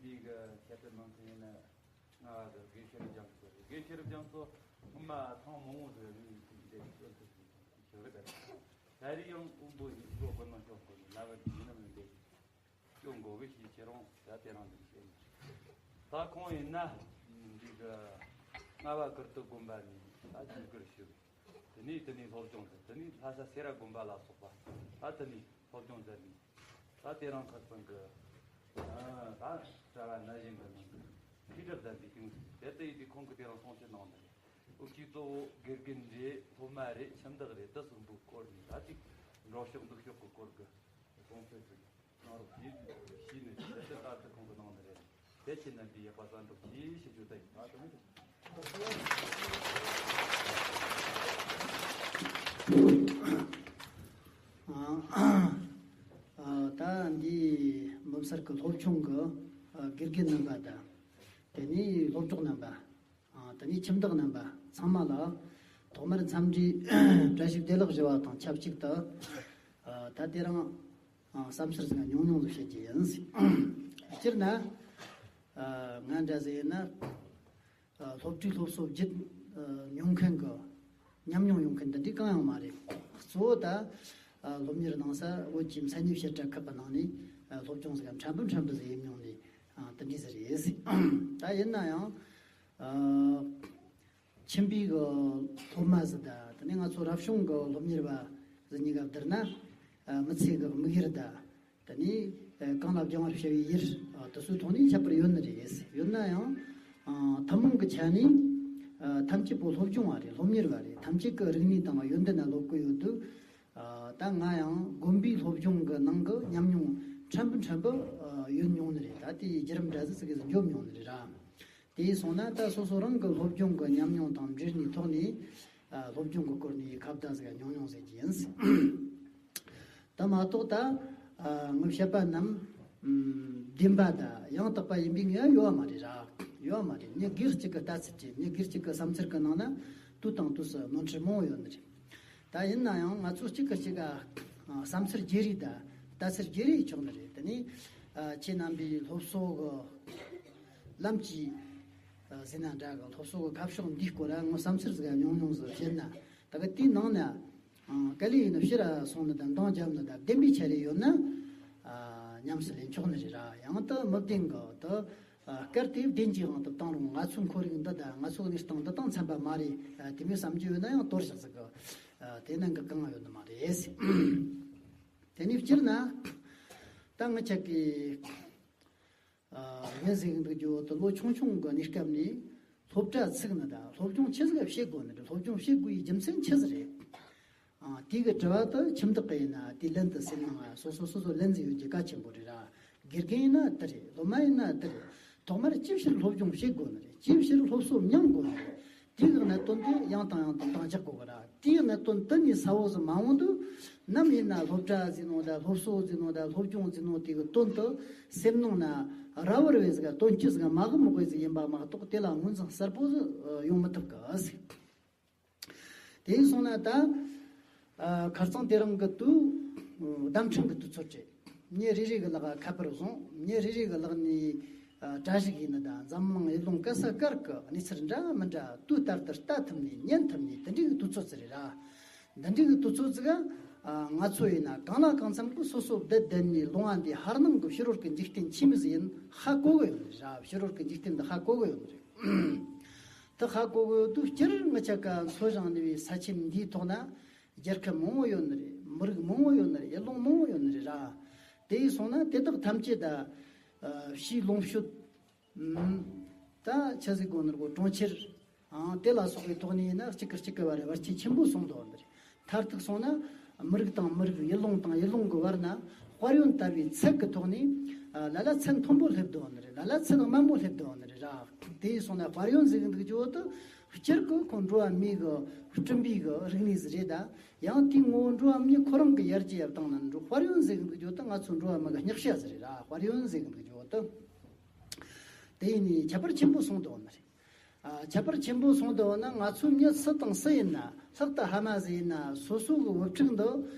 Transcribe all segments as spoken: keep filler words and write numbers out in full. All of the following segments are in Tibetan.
འདི་གི་ཁྱད་པར་མང་ཁན་ཡིན་ན། ང་གི་དགེ་བཤེས་རབ་འབྱམས་སོགས་རེད། དགེ་བཤེས་རབ་འབྱམས་སོགས་སྔོན་མ་ཐེངས་མང་པོ་ཟིག་རིང་ནས་དེ་འདྲའི་སྐྱོན་ཐུབ་ཀྱི་ཞིག་རེད། ད་རེས་ཡང་དབུ་མགོ་ཡིན་སོགས་དགོན་ནང་སྐྱོད་དགོས་ནས་ལ་བ་དེ་ཡིན་ནམ་མིན་པས་སྐྱོད་དགོས་གི་ཞེས་ཁྱེད་རང་ད་དེ་རང་འདུག་བཤད་ནས། ད་ཁོང་ཡིན་ན་འདི་གི་རྔ་བ་ཀིརྟི་དགོན་པ་ནས་ད་ཆོས་སྒར་ཞུགས། དེ་ནས་དེ་ནས་སློབ་སྦྱོང་མཛད། དེ་ནས་ལྷ་ས་སེ་ར་དགོན་པ་ལ་སོགས་པ་ད་དེ་ནས་སློབ་སྦྱོང་མཛད་ནས། ད་དེ་རིང་ཁ་སང་གི་ཨ་ད་གྲྭ་བ་ན་གཞོན་གྱི་ནང་གི་མཁས་གྲུབ་ལྡན་པའི་སྟེང་དེ་ལྟ་ཡིན་དུས་ཁོང་གིས་དེ་རིང་གསུང་ཆོས་གནང་ནི་རེད། འུ་ཅག་གཙོ་བོ་དགེ་རྒན་རེད། སློབ་མ་རེད། ཁྱིམ་བདག་རེད། དེ་གསུམ་པོའི་སྐོར་ནས་ད་ཅིག་འགྲོ་ཕྱོགས་འདུག་ཕྱོགས་ཀྱི་སྐོར་གྱི་གསུང་ཆོས་ཅིག་གནང་རོགས་ཞེས་ཞུས་ནས། དེ་ལྟར་ད་ལྟ་ཁོང་གིས་གནང་ནི་རེད། དེ་ཕྱིར་ན་འདི་ཡག་པ་གསར་འགྲོ་ཞེས་ཞུ་རྒྱུ་དེ་ཡིན། ད་དེ་མོ་ཨ་ཨ་ད་འདི་འབུམ་སར་གྱི་སློབ་ཆུང་གི་ཨ་དགེ་རྒན་རྣམ་པ་དང་། དེ་ནས་སློབ་གྲོགས་རྣམ་པ། ཨ་དེ་ནས་ཁྱིམ་བདག་རྣམ་པ་ཚང་མ་ལ་ཐོག་མར་འཚམས་འདྲིའི་བཀྲ་ཤིས་བདེ་ལེགས་ཞུ་བ་དང་ཆབས་ཅིག་ཏུ། ཨ་ད་དེ་རིང་ཨ་བསམ་ཚུལ་ཟིག་ཉུང་ཉུང་ཟིག་བཤད་རྒྱུ་ཡིན། སྤྱིར་ན་ཨ་ང་འདྲ་ཟིག་ཡིན་ན། ཨ་སློབ་ཁྲིད་སློབ་གསོ་བརྒྱུད་ཨ་མྱོང་མཁན་གྱི་ཉམས་མྱོང་ཡོད་མཁན་འདི་འདྲ་གང་ཡང་མ་རེད། གཙོ་བོ་ད་ཨ་སློབ་གཉེར་གནང་ས་བོད་ཀྱི་མཚན་ཉིད་བཤད་གྲྭ་ཁག་གི་ནང་ནས་ཨ་སློབ་སྦྱོང་ཟིག་ཕྲན་བུ་ཕྲན་བུ་ཟིག་ཡིན་མྱོང་ནས། ཨ་དེ་འདྲ་ཟིག་རེད། ད་ཡིན་ན་ཡང་ཨ་ཁྱིམ་པའི་གི་སློབ་མ་ཟིག་དང་། དེ་ནས་ང་ཚོ་རབ་བྱུང་གི་སློབ་གཉེར་བ་ཟིག་གཉིས་ཀ་བསྡུར་ན་ཨ་མི་ཚེ་གི་དམིགས་ཡུལ་དང་། དེ་ནས་ཨ་གང་ལ་སྦྱང་བར་བྱ་བའི་ཡུལ་ཨ་དེ་ཚོའི་ཐོག་ནས་ཁྱད་པར་ཡོད་ནི་རེད། ཡོད་ན་ཡང་ཨ་ཐུན་མོང་གི་ཆ་ནས་ཨ་ཐམས་ཅད་པོ་སློབ་སྦྱོང་བ་རེད། སློབ་གཉེར་བ་རེད། ཐམས་ཅད་ཀྱི་རིག་གནས་དང་ཡོན་ཏན་ལ་སློབ་ཀྱི་ཡོད་དུས། ཨ་ད་ང་ཡང་དགོན་པའི་སློབ་སྦྱོང་གི་ནང་གི་ཉམས་མྱོང་ཕྲན་བུ་ཕྲན་བུ་ཨ་ཡོད་མྱོང་ནི་རེད། ད་དེའི་བརྒྱུད་རིམ་འདྲ་ཟིག་ཟིག་གི་འཇོམས་མྱོང་ནི་རེད་ར། དེ་སོང་ན་ད་སོ་སོ་རང་གི་སློབ་སྦྱོང་གི་ཉམས་མྱོང་དང་འབྲེལ་ནས་ཐོག་ནས་ཨ་སློབ་སྦྱོང་གི་སྐོར་ནས་ཁ་བརྡ་ཟིག་ཉུང་ཉུང་ཟིག་གི་ཡིན། ད་མ་གཏོགས་ད་ཨ་ངའི་བཤད་པ་རྣམས་ཨམ་བདེན་པ་དང་ཡང་དག་པ་ཡིན་པའི་ངེས་པ་ཡོད་པ་མ་རེད་ར། ཡོད་པ་མ་རེད། མི་སྒེར་གཅིག་གི་ལྟ་ཚུལ་གྱིས། མི་སྒེར་གཅིག་གི་བསམ་ཚུལ་གྱི་ནང་ན་དུས་དང་དུས་སུ་ནོར་འཁྲུལ་མང་པོ་ཡོད་ནི་རེད། ད་ཡིན་ན་ཡང་ང་ཚོ་གཅིག་གིས་གཅིག་ག་ཨ་བསམ་ཚུལ་བརྗེ་རེས་དང་ལྟ་ཚུལ་བརྗེ་རེས་ཆོག་ནི་རེད། དེ་ནས་ཨ་ཁྱེད་རྣམ་པའི་སློབ་གསོ་གི་ལམ་གྱི་ཨ་ཟེར་ན་འདྲ་གི། སློབ་གསོ་གི་ཁ་ཕྱོགས་འདིའི་སྐོར་ལ་ངོ་བསམ་ཚུལ་ཟིག་ཉུང་ཉུང་ཟིག་བཤད་ན། ད་གི་དེའི་ནང་ན་ཨ་དཀའ་ལས་ཡིན་ན་ཕྱིར་ར་སོང་ནི་དང་འདང་རྒྱབ་ནི་དང་བདེན་པའི་ཆ་རེ་ཡོད་ན་ཨ་ཉམས་སུ་ལེན་ཆོག་ནི་རེད་ར། ཡང་ད་མི་བདེན་གི་ད། ཨ་སྐར་དེ་བདེན་གྱི་དབང་དུ་བཏང་རུང་། ང་ཚོའི་ཁོར་ཡུག་འདི་དང་ང་ཚོའི་གནས་སྟངས་འདི་དང་འཚམ་པ་མ་རེད། ཨ་དེ་མོ་བསམ་རྒྱུ་ཡོད་ན་ཡང་དོར་བཞག་ཟིག་གི། ཨ་དེ་ནང་གི་གང་ཡང་ཡོད་ནི་མ་རེད། དེ་ནས་སྤྱིར་ན་ད་ང་ཅག་གི་ཨ་ངས་ཟེར་གི་འདུག་རྒྱུ་བོ་དེ་ལོ་ཆུང་ཆུང་གི་གནས་སྐབས་ནས་སློབ་གྲྭ་ཚུགས་ནི་དང་སློབ་སྦྱོང་ཆི་ཟིག་བྱེད་དགོས་ནི་རེད། སློབ་སྦྱོང་བྱེད་དགོས་པའི་རྒྱུ་མཚན་ཆི་ཟིག་རེད། ཨ་དེ་གི་དྲི་བ་དེ་ཁྱིམ་བདག་གི་ཡིན་ན་དེ་ལན་དུ་སེམས་ནང་ང་སོ་སོ་སོ་སོ་ལན་ཟིག་ཡོད་རྒྱུ་གལ་ཆེན་པོ་རེད་ར། དགེ་རྒན་ཡིན་ན་དེ་རེད། སློབ་མ་ཡིན་ན་དེ་རེད། ཐོག་མར་ཅི་ཕྱིར་སློབ་སྦྱོང་བྱེད་དགོས་ནི་རེད། ཅི་ཕྱིར་སློབ་གསོ་མྱང་དགོས་ནི་རེད། དེ་གི་གནད་དོན་དེ་ཡང་དང་ཡང་དུ་འདང་རྒྱག་དགོས་གི་ར། དེའི་གནད་དོན་དེ་ནས་གསལ་བོ་ཟིག་མ་འོང་དུས། ནམ་ཡིན་ན་སློབ་གྲྭ་ཟེར་ནོ་དང་སློབ་གསོ་ཟེར་ནོ་དང་སློབ་སྦྱོང་ཟེར་ནོ་དེ་གི་དོན་དུ་སེམས་ནང་ན་ར་བར་བའི་ཟིག་དོན་སྤྱི་ཟིག་མ་གི་མོ་གི་ཟིག་ཡིན་པ་མ་གཏོགས་དེ་ལ་ངོས་འཛིན་གསལ་པོ་ཟིག་ཡོང་མི་ཐུབ་གི་ཟིག་དེ་སོང་ན་ད་ཨ་ཁ་རྩང་དེ་རིང་གི་དུས་བརྡ་འཕྲིན་གི་དུས་ཚོད་རེད། མི་རེ་རེ་གི་ལག་ཁ་པར་བཟུང་། མི་རེ་རེ་གི་ལག་ནས་ཨ་དྲ་ཞིག་ཡིན་ན་ད་འཛམ་གླིང་ཡུལ་ལུང་ག་ས་གར་གི་གནས་ཚུལ་འདྲ་མི་འདྲ་དུས་ལྟར་དུ་ལྟ་ཐུབ་ནས་ཉན་ཐུབ་ནས་དེ་འདྲའི་གི་དུས་ཚོད་ཟིག་རེད་ར། འདི་འདྲའི་གི་དུས་ཚོད་ཟིག་ག་ཨ་ང་ཚོ་ཡིན་ན་གང་ལ་གང་འཚམ་གི་སོ་སོ་བསྡད་བསྡད་ནས་ལུང་བ་འདི་ཕར་ནང་གི་ཕྱི་རོལ་གི་འཇིག་རྟེན་ཆི་མོ་ཟིག་ཡིན་ཧ་གོ་གི་ཡོད་ནི་རེད་ར། ཕྱི་རོལ་གི་འཇིག་རྟེན་འདི་ཧ་གོ་གི་ཡོད་ནི་རེད། དེ་ཧ་གོ་གི་ཡོད་དུས་སྤྱིར་ང་ཅག་ག་འཚོ་ཞིང་གནས་པའི་ས་ཆེན་འདིའི་ཐོག་ན་རྒྱལ་ཁབ་མང་བོ་ཡོད་ནི་རེད། མི་རིགས་མང་བོ་ཡོད་ནི་རེད། ཡུལ་ལུང་མང་བོ་ཡོད་ནི་རེད་ར། དེ་ཡིན་སོང་ན་དེ་དག་ཐམས་ཅད་ད་ཕྱིའི་ལོངས་སྤྱོད་ད་ཆི་ཟིག་གོ་ནི་རེད་གོ། གྲོང་ཁྱེར་ཨང་དེ་ལ་སོགས་པའི་ཐོག་ནས་ཡིན་ན་གཅིག་གི་གཅིག་གི་བར་བར་ཁྱད་ཆེན་པོ་སོང་དོ་ནི་རེད། མཐར་ཐུག་སོང་ན་མི་རིགས་དང་མི་རིགས། ཡུལ་ལུང་དང་ཡུལ་ལུང་གི་བར་ན་དཔལ་ཡོན་དར་བའི་ཚད་ཀྱི་ཐོག་ནས་ཨ་ལ་ལ་ཚད་མཐོན་པོ་སླེབས་འདུག་ནི་རེད། ལ་ལ་ཚད་དམའ་མོ་སླེབས་འདུག་ནི་རེད་ར། དེ་ཡིན་སོང་ན་དཔལ་ཡོན་ཟེར་གི་འདུག་རྒྱུ་བོ་དེ་སྤྱིར་གི་ཁོང་འགྲོ་བ་མིའི་གི་སྤྲིན་པའི་གི་རིག་གནས་ཟིག་རེད་ད། ཡང་དེའི་ངོ་བོ་འགྲོ་བ་མི་ཁོ་རང་གི་ཡར་རྒྱས་ཡར་བཏང་ན་འགྲོ། དཔལ་ཡོན་ཟེར་གི་འདུག་རྒྱུ་བོ་དེ་ང་ཚོ་འགྲོ་བ་མི་གི་བསྙེགས་བྱ་ཟིག་རེད་ར། དཔལ་ཡོན་ཟེར་གི་འདུག་རྒྱུ་བོ་དེ། དེ་ཡིན་ནི་ཁྱད་པར་ཆེན་པོ་སོང་འདུག་ནི་རེད། ཨ་ཁྱད་པར་ཆེན་པོ་སོང་དུ་བ་ན་ང་ཚོའི་མྱི་སུ་དང་སུ་ཡིན་ན། ལྷག་ཏུ་ཕ་མ་ཟིག་ཡིན་ན་སོ་སོ་གི་བུ་ཕྲུག་འདི་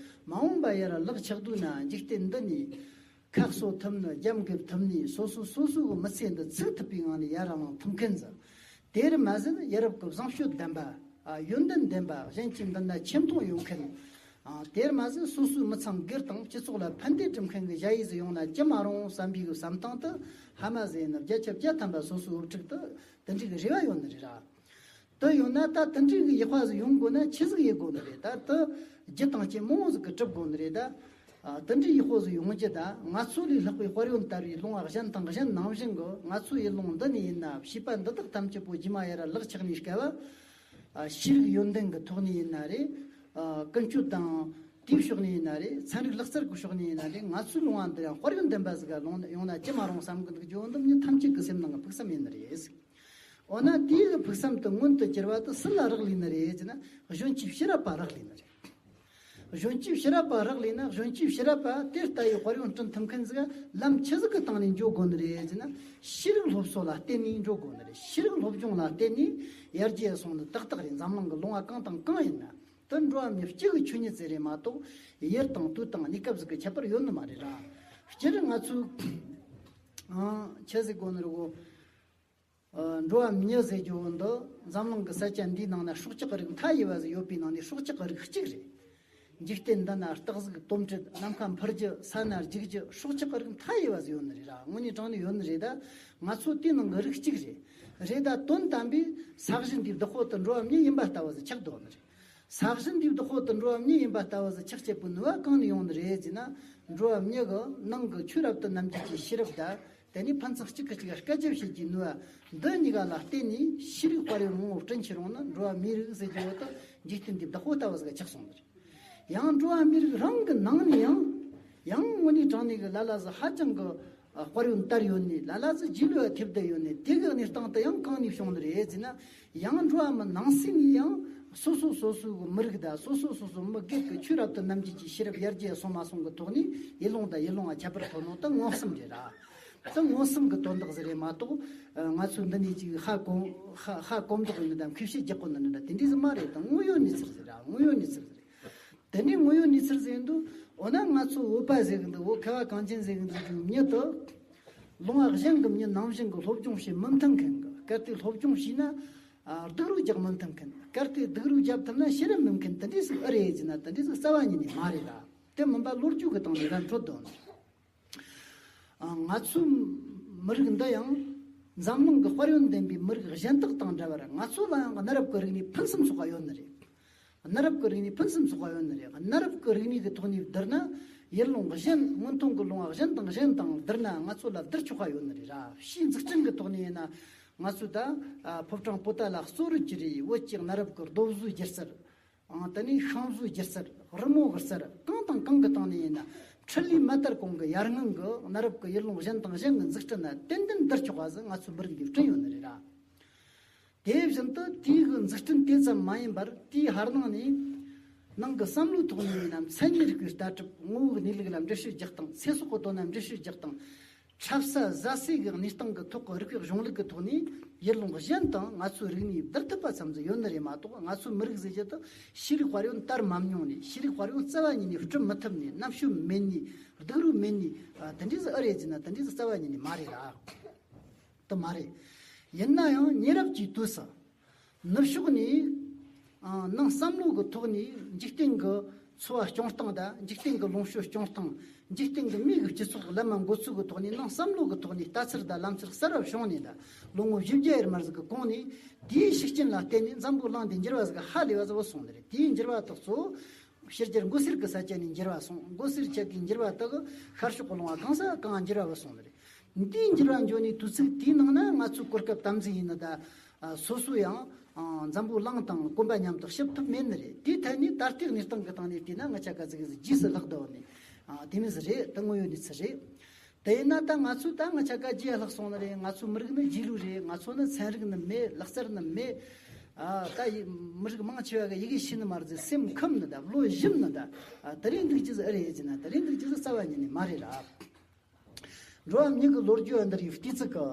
མ་འོངས་པ་ཡར་ལག་ཆགས་དུས་ན་འཇིག་རྟེན་འདི་ནས་ ཁ་གསོ་ཐུབ་ནི། རྒྱབ་འགེབས་ཐུབ་ནི། སོ་སོ་སོ་སོ་གི་མི་ཚེ་འདི་ཚུགས་ཐུབ་པའི་ངང་ནས་ཡར་རང་ལངས་ཐུབ་མཁན་ཟིག་དེར་མ་ཟད་ཡ་རབས་ཀྱི་བཟང་སྤྱོད་ལྡན་པ། ཨ། ཡོན་ཏན་ལྡན་པ། གཞན་གྱི་མདུན་ན་ཆེ་མཐོང་ཡོད་མཁན། ཨ། དེར་མ་ཟད་སོ་སོའི་མི་ཚང་སྒེར་དང་སྤྱི་ཚོགས་ལ་ཕན་བདེ་སྒྲུབ་མཁན་གྱི་ཞ་ཡི་ཟིག་ཡོང་ན་ཅི་མ་རུང་བསམ་པའི་གི་བསམ་སྟངས་དེ་ཧ་མ་ཟིག་ཡིན་ན། བརྒྱ་ཆ་བརྒྱ་ཐམ་པ་སོ་སོའི་བུ་ཕྲུག་དེ་དེ་འདྲའི་གི་རེ་བ་ཡོད་ནི་རེད་ར། དེ་ཡོད་ན་ད་དེ་འདྲའི་གི་ཡག་པ་ཟིག་ཡོང་དགོས་ན་ཆི་ཟིག་ཡེད་དགོས་ནི་རེད། ད་དེ་རྒྱུ་དང་རྐྱེན་མང་བོ་ཟིག་གིས་གྲུབ་དགོས་ནི་རེད་ད། ཨ། དེ་འདྲའི་ཡག་པོ་ཟིག་ཡོང་རྒྱུ་ད། ང་ཚོ་ལས་ལྷག་པའི་དཔལ་ཡོན་དར་བའི་ལུང་བ་གཞན་དང་གཞན་ནང་བཞིན་གི། ང་ཚོའི་ཡུལ་ལུང་འདི་ནས་ཡིན་ན། བྱིས་པ་འདི་དག་ཐམས་ཅད་པོ་རྗེས་མ་ཡར་ལག་ཆགས་ནས་སྐབས། ཨ། ཤེས་རིག་ཡོན་ཏན་གི་ཐོག་ནས་ཡིན་ན་རེད། ཨ། ཀུན་སྤྱོད་དང་དེའི་ཕྱོགས་ནས་ཡིན་ན་རེད། ཚན་རིག་ལག་རྩལ་གི་ཕྱོགས་ནས་ཡིན་ན་རེད། ང་ཚོའི་ལུང་བ་འདི་ཡང་དཔལ་ཡོན་ལྡན་པ་ཟིག་ག་ལོང་ཡོང་ན་ཅི་མ་རུང་བསམ་གི་འདུག་རྒྱུ་འདི་མྱི་ཐམས་ཅད་ཀྱི་སེམས་ནང་གི་ཕུགས་བསམ་ཡིན་ནི་རེད། འོ་ན་དེའི་གི་ཕུགས་བསམ་དེ་མངོན་དུ་གྱུར་པ་དེ་སུ་ལ་རག་ལས་ནི་རེད་ཟེར་ན། གཞོན་སྐྱེས་ཕྱི་རབས་པ་རག་ལས་ནི་རེད། གཞོན་སྐྱེས་ཕྱི་རབས་པ་རག་ལས་ན། གཞོན་སྐྱེས་ཕྱི་རབས་པ་དེ་ལྟ་བུའི་དཔལ་ཡོན་བསྐྲུན་ཐུབ་མཁན་ཟིག་ལམ་ཆི་ཟིག་གི་སྟེང་ནས་འགྱོ་དགོས་ནི་རེད་ཟེར་ན། ཤེས་རིག་སློབ་གསོ་ལ་བརྟེན་ནས་འགྲོ་དགོས་ནི་རེད། ཤེས་རིག་སློབ་སྦྱོང་ལ་བརྟེན་ནས་ཡར་རྒྱས་སོང་ནི་ཏག་ཏག་རེད། འཛམ་གླིང་གི་ལུང་བ་གང་དང་གང་ཡིན་ན། དེ་འགྲོ་བ་མི་སྤྱི་གི་ཆོས་ཉིད་ཟིག་རེད་མ་གཏོགས། ཡུལ་དང་དུས་དང་གནས་སྐབས་ཟིག་གི་ཁྱད་པར་ཡོད་ནི་མ་རེད་ར། སྤྱིར་ང་ཚོས། ཨང་། ཆི་ཟིག་གོ་ནི་རེད་གོ། ཨ། འགྲོ་བ་མི་ཟེར་རྒྱུ་བོ་འདི་འཛམ་གླིང་གི་ས་ཆ་འདིའི་ནང་ན་སྲོག་ཆགས་རིགས་མཐའ་ཡས་པ་ཟིག་ཡོད་པའི་ནང་ནས་སྲོག་ཆགས་རིགས་གཅིག་རེད། འཇིག་རྟེན་འདི་ན་སྟག་གཟིག་དོམ་དྲེད། ནམ་མཁའ་འཕུར་རྒྱུ། ས་ན་རྒྱུག་རྒྱུ། སྲོག་ཆགས་རིགས་མཐའ་ཡས་པ་ཟིག་ཡོད་ནི་རེད་ར། དངོས་གནས་དྲང་གནས་ཡོད་ནི་རེད་ད། ང་ཚོ་དེའི་ནང་གི་རིགས་གཅིག་རེད། རེད་ད། དོན་དམ་པའི་ས་གཞི་འདིའི་བདག་པོ་དེ་འགྲོ་བ་མི་ཡིན་པ་ལྟ་བུ་ཟིག་ཆགས་འདུག་ནི་རེད། ས་གཞི་འདིའི་བདག་པོ་དེ་འགྲོ་བ་མི་ཡིན་པ་ལྟ་བུ་ཟིག་ཆགས་བྱེད་པའི་ནུས་པ་གང་ནས་ཡོང་ནི་རེད་ཟེར་ན། འགྲོ་བ་མི་གི་ནང་གི་ཆོས་རབ་ཏུ་རྣམ་འབྱེད་ཀྱི་ཤེས་རབ་དང་། དེ་ནས་ཕན་ཚུན་གཅིག་གིས་གཅིག་ལ་སྐད་ཆ་བཤད་རྒྱུའི་ནུས་པ་འདི་གཉིས་ཀ་ལ་བརྟེན་ནས་ཤེས་རིག་དཔལ་ཡོན་མང་བོ་བསྐྲུན་ཁྱེར་ཡོང་ན། འགྲོ་བ་མིའི་རིགས་ཟེར་རྒྱུ་བོ་དེ་འཇིག་རྟེན་འདིའི་བདག་པོ་ལྟ་བུ་ཟིག་ཆགས་སོང་ནི་རེད། ཡང་འགྲོ་བ་མིའི་རིགས་རང་གི་ནང་ནས་ཡང་། ཡང་དངོས་གནས་དྲང་གནས་ཀྱི་ལ་ལ་ཟིག་ཧ་ཅང་གི་དཔལ་ཡོན་དར་ཡོད་ནི། ལ་ལ་ཟིག་རྗེས་ལུས་ཐེབས་བསྡད་ཡོད་ནི། དེ་གི་གནས་སྟངས་དེ་ཡང་གང་ནས་བྱུང་ནི་རེད་ཟེར་ན། ཡང་འགྲོ་བ་མི་ནང་གསེས་ནས་ཡང་སོ་སོ་སོ་སོའི་གི་མི་རིགས་དང་། སོ་སོ་སོ་སོའི་མི་སྒེར་གྱི་ཆོས་རབ་ཏུ་རྣམ་འབྱེད་ཀྱི་ཤེས་རབ་ཡར་རྒྱས་སོང་མ་སོང་གི་ཐོག་ནས་ཡུལ་ལུང་དང་ཡུལ་ལུང་ང་ཁྱད་པར་ཐོན་ནོ་དེ་མངོན་སུམ་རེད་ར། དེ་མངོན་སུམ་གྱི་དོན་དག་ཟིག་རེད་མ་གཏོགས། ཨ། ང་ཚོས་འདི་ནས་ཅིག་ཧ་གོ། ཧ་ཧ་གོ་མདོག་ཡིན་ནི་དང་མཁས་བཤད་རྒྱག་གོ་ནི་འདྲ་དེ་འདྲའི་ཟིག་མ་རེད་དང་། དངོས་ཡོད་གནས་ཚུལ་ཟིག་ར། དངོས་ཡོད་གནས་ཚུལ་ཟིག་རེད། དེ་འདྲའི་དངོས་ཡོད་གནས་ཚུལ་ཟིག་ཡིན་དུས། འོ་ན་ང་ཚོ་བོད་པ་ཟེར་གི་འདུག་འོ། ཁ་བ་གངས་ཅན་ཟེར་གི་འདུག་མྱི་དེ། ལུང་བ་གཞན་གྱི་མྱི་ནང་བཞིན་གྱི་སློབ་སྦྱོང་བྱེད་མི་མཐུན་མཁན་གྱི། གལ་ཏེ་སློབ་སྦྱོང་བྱས་ན། ཨ། སྡུག་རུས་རྒྱག་མི་མཐུན་མཁན། གལ་ཏེ་སྡུག་རུས་བརྒྱབ་ཐུབ་ན་ཤེས་རབ་མེད་མཁན། དེ་འདྲའི་ཟིག་ཨེ་རེད་ཟེར་ན། དེ་འདྲའི་ཟིག་རྩ་བ་ཉིད་ནས་མ་རེད་ལ། དེ་མིན་པ་ལོ་རྒྱུས་ཀྱི་སྟེང་ནས་ར་འཕྲོད་དོ། ཨ། ང་ཚོའི་མི་རིགས་འདི་ཡང་འཛམ་གླིང་གི་དཔལ་ཡོན་ལྡན་པའི་མི་རིགས་གཞན་དག་དང་འདྲ་བར། ང་ཚོ་ལ་ཡང་གནའ་རབས་ཀྱི་རིག་གནས་ཕུན་སུམ་ཚོགས་པ་ཡོད་ནི་རེད། གནའ་རབས་ཀྱི་རིག་གནས་ཕུན་སུམ་ཚོགས་པ་ཡོད་ནི་རེད། གནའ་རབས་ཀྱི་རིག་གནས་ཀྱི་ཐོག་ནས་བསྡུར་ན། ཡུལ་ལུང་གཞན། སྔོན་ཐོན་གྱི་ལུང་བ་གཞན་དང་གཞན་དང་བསྡུར་ན་ང་ཚོ་ལ་བསྡུར་ཆོག་པ་ཡོད་ནི་རེད་ར། ཕྱིའི་འཛུགས་སྐྲུན་གྱི་ཐོག་ནས་ཡིན་ན། ང་ཚོས་ད། ཨ། ཕོ་བྲང་པོ་ཏཱ་ལ་གཙོ་རུ་གྱུར་བའི་བོད་ཀྱི་གནའ་རབས་ཀྱི་རྡོ་བཟོའི་སྒྱུ་རྩལ། ཨང་། དེ་ནས་ཤིང་བཟོའི་སྒྱུ་རྩལ། རི་མོ་གི་རྩལ། གང་དང་གང་གི་སྟེང་ནས་ཡིན་ན། འཕྲུལ་ལས་མ་དར་གོང་གི་ཡར་སྔོན་གྱི་གནའ་རབས་ཀྱི་ཡུལ་ལུང་གཞན་དང་གཞན་གྱི་འཛུགས་སྐྲུན་ལ་ཏན་ཏན་བསྡུར་ཆོག་པ་ཟིག་ང་ཚོའི་མི་རིགས་འདིས་བསྐྲུན་ཡོད་ནི་རེད་ར། དེ་བཞིན་དུ་དེའི་གི་འཛུགས་སྐྲུན་དེ་ཙམ་མ་ཡིན་པར། དེའི་ཧར་ནང་ནས་ནང་གི་བསམ་བློའི་ཐོག་ནས་ཡིན་ན། མཚན་ཉིད་རིག་པའི་ལྟ་གྲུབ། ངོ་བོའི་གནས་ལུགས་ལ་འགྲེལ་བཤད་རྒྱག་སྟངས། ཚེ་སྲོག་གི་དོན་ལ་འགྲེལ་བཤད་རྒྱག་སྟངས། འཁྲབ་ས་ཟ་ས་གི་གནས་སྟངས་ཀྱི་ཐོག་གི་རིག་པའི་གཞུང་ལུགས་ཀྱི་ཐོག་ནས་ཡུལ་ལུང་གཞན་དང་ང་ཚོའི་རིག་གནས་བསྡུར་ཐུབ་པ་ཙམ་ཟིག་ཡོད་ནི་རེད་མ་གཏོགས། ང་ཚོའི་མི་རིགས་ཟེར་རྒྱུ་དེ་ཤེས་རིག་དཔལ་ཡོན་དར་མ་མྱོང་ནས། ཤེས་རིག་དཔལ་ཡོན་རྩ་བ་ཉིད་ནས་སྐྲུན་མི་ཐུབ་ནས། རྣམ་དཔྱོད་མེད་ནས། སྡུག་རུས་མེད་ནས། ཨ། དེ་འདྲ་ཟིག་ཨེ་རེད་ཟེར་ན། དེ་འདྲ་ཟིག་རྩ་བ་ཉིད་ནས་མ་རེད་ལ། དེ་མ་རེད། ཡིན་ན་ཡང་ཉེ་རབས་ཀྱི་དུས་སུ། ནུབ་ཕྱོགས་ནས། ཨ། ནང་བསམ་བློ་གི་ཐོག་ནས་འཇིག་རྟེན་གྱི་འཚོ་བ་སྐྱོང་སྟངས་དང་། འཇིག་རྟེན་གྱི་ལོངས་སྤྱོད་སྐྱོང་སྟངས། འཇིག་རྟེན་གྱི་མིའི་གི་སྤྱི་ཚོགས་ལམ་མ་འགོ་ཚུགས་ཀྱི་ཐོག་ནས། ནང་བསམ་བློ་གི་ཐོག་ནས་ལྟ་ཚུལ་དང་ལམ་སྲོལ་གསར་བ་བྱུང་ནས། ད་ལོ་ངོ་བཞི་བརྒྱ་ཡར་མར་ཟིག་གི་གོང་ནས། དེའི་ཤུགས་རྐྱེན་ལ་བརྟེན་ནས་འཛམ་བུ་གླིང་འདི་འགྱུར་བ་ཟིག་ཧ་ལས་པ་ཟིག་བུད་སོང་ནི་རེད། དེའི་འགྱུར་བ་དག་གཙོ་བོ་ཕྱི་རྒྱལ་མགོ་སེར་གྱི་ས་ཆ་ནས་འགྱུར་བ་སོང་། མགོ་སེར་ཆ་གི་འགྱུར་བ་དག་ཤར་ཕྱོགས་ཀྱི་ལུང་བ་གང་ས་གང་འགྱུར་བ་བུད་སོང་ནི་རེད། འདིའི་འགྱུར་བ་འགྱོ་ནས་དུས་ཚིགས་དེའི་ནང་ན་ང་ཚོའི་གོ་སྐབས་དམ་འཛིན་ཡིན་ནི་ད། ཨ། སོ་སོ་ཡང་། ཨ། འཛམ་བུ་གླིང་དང་གོམ་པ་མཉམ་དུ་ཞུགས་ཐུབ་མེད་ནི་རེད། དེའི་ཐད་ནས་ད་ལྟའི་གནས་སྟངས་ཀྱི་སྟེང་ནས་བལྟས་ན། ང་ཆ་ག་ཟིག་གི་ཟིག་རྗེས་སུ་ལྷག་བསྡད་ནི། ཨ། དེ་མོ་ཟིག་རེད། དེ་དངོས་ཡོད་གནས་ཚུལ་རེད། དེ་ཡིན་ན་ད་ང་ཚོས་ད་ང་ཆ་ག་རྗེས་ལྷག་སོང་ནི་རེད། ང་ཚོའི་མི་རིགས་ནི་རྗེས་ལུས་རེད། ང་ཚོ་ནི་ཚན་རིག་ནི་མེད། ལག་རྩལ་ནི་མེད། ཨ། ད་ཡི་མི་རིགས་མང་ཆེ་བ་གིས་ཡི་གེ་ཤེས་ནི་མ་རེད་ཟེར། སེམས་ཁམས་ནི་ད་བློ་ཞུམ་ནི་ད། ཨ། དེ་རིང་འདུག་རྒྱུ་ཟིག་ཨེ་རེད་ཟེར་ན། དེ་རིང་འདུག་རྒྱུ་ཟིག་རྩ་བ་ཉིད་ནས་མ་རེད་ར། འགྲོ་བ་མི་གི་ལོ་རྒྱུས་འདིར་ཡོད་བལྟས་ཚིག་གི།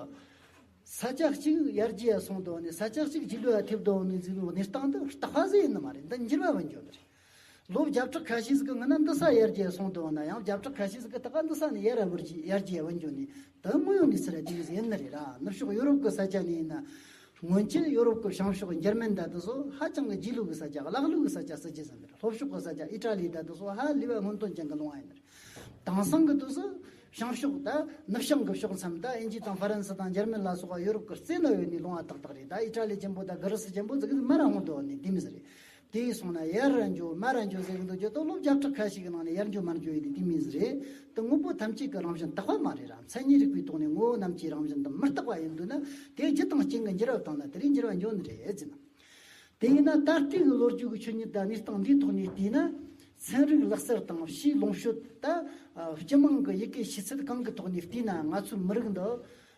ས་ཆ་གཅིག་ཡར་རྒྱས་སོང་དོ་ནི། ས་ཆ་གཅིག་རྗེས་ལུས་ཐེབས་དོ་ནི་ཟེར་བའི་གནས་སྟངས་འདི་རྟག་པ་ཟིག་ཡིན་ནི་མ་རེད། འདི་འགྱུར་བ་བ་འགྱོ་ནི་རེད། ལོ་བརྒྱ་ཕྲག་ཁ་ཤས་ཟིག་གི་སྔོན་ན་འདི་ས་ཡར་རྒྱས་སོང་དུ་བ་ན་ཡང་བརྒྱ་ཕྲག་ཁ་ཤས་ཟིག་གི་ད་ག་འདི་ས་ནས་ཡར་ར་བུར་གྱི་ཡར་རྒྱས་བུད་འགྱོ་ནས་ད་དངོས་ཡོད་ནས་ཚུར་དེ་ཟིག་ཡིན་ནི་རེད་ར། ནུབ་ཕྱོགས་ཡོ་རོབ་གི་ས་ཆ་ནས་ཡིན་ན་སྔོན་ཆད་ཡོ་རོབ་གི་བྱང་ཕྱོགས་འཇར་མན་ད་དུ་སོ་ཧ་ཅང་གི་རྗེས་ལུས་གི་ས་ཆ་ཀླ་ཀློ་གི་ས་ཆ་ཟེར་རྒྱུ་ཟིན་པ་རེད། ལྷོ་ཕྱོགས་གི་ས་ཆ་ཨི་ཊ་ལི་ད་དུ་སོ་ཧ་ལས་པ་སྔོན་ཐོན་ཅན་གི་ལུང་བ་ཡིན་ནི་རེད། དེང་སང་གི་དུས་སུ་བྱང་ཕྱོགས་ད་ནུབ་བྱང་གི་ཕྱོགས་མཚམས་ད་དབྱིན་ཇི་དང་ཧྥ་རན་སི་དང་འཇར་མན་ལ་སོགས་པ་ཡོ་རོབ་ཀྱི་རྩེ་ན་ཡོད་ནི་ལུང་བ་ཏག་ཏག་རེད། ད་ཨི་ཊ་ལི་ཆེན་པོ་ད་གྷི་རི་སི་ཆེན་པོ་ཟིག་གི་མར་ར་འོང་དུ་བ་ནི་དེ་མི་ཟིག་རེད། དེ་སོང་ན་ཡར་ར་འགྱོ་མར་ར་འགྱོ་ཟེར་གི་འདུག་རྒྱུ་ད་ལོ་བརྒྱ་ཕྲག་ཁ་ཤས་ཀྱི་ནང་ནས་ཡར་འགྱོ་མར་འགྱོ་ཡི་དེ་དེ་མི་ཟིག་རེད། ད་དངོས་པོ་ཐམས་ཅད་ཀྱི་རང་བཞིན་རྟག་པ་མ་རེད་ར། མཚན་ཉིད་རིག་པའི་ཐོག་ནས་ངོ་བོ་རྣམས་ཀྱི་རང་བཞིན་དུ་མི་རྟག་པ་ཡིན་འདུག་ན་དེ་རྒྱུ་དང་རྐྱེན་གྱི་འགྱུར་བ་བཏང་ན་དེ་རིང་འགྱུར་བ་འགྱོ་ནི་རེད་ཟེར་ན། དེ་ཡིན་ན་ད་ལྟའི་གི་ལོ་རྒྱུས་ཀྱི་ཆོས་ཉིད་དང་གནས་སྟངས་འདིའི་ཐོག་ནས་བལྟས་ན། ཚན་རིག་ལག་རྩལ་དང་ཕྱིའི་ལོངས་སྤྱོད་ད་སྤྱི་དམངས་ཀྱི་ཡི་གེ་ཤེས་ཚད་གང་གི་ཐོག་ནས་བལྟས་ན་ང་ཚོའི་མི་རིགས་འདི་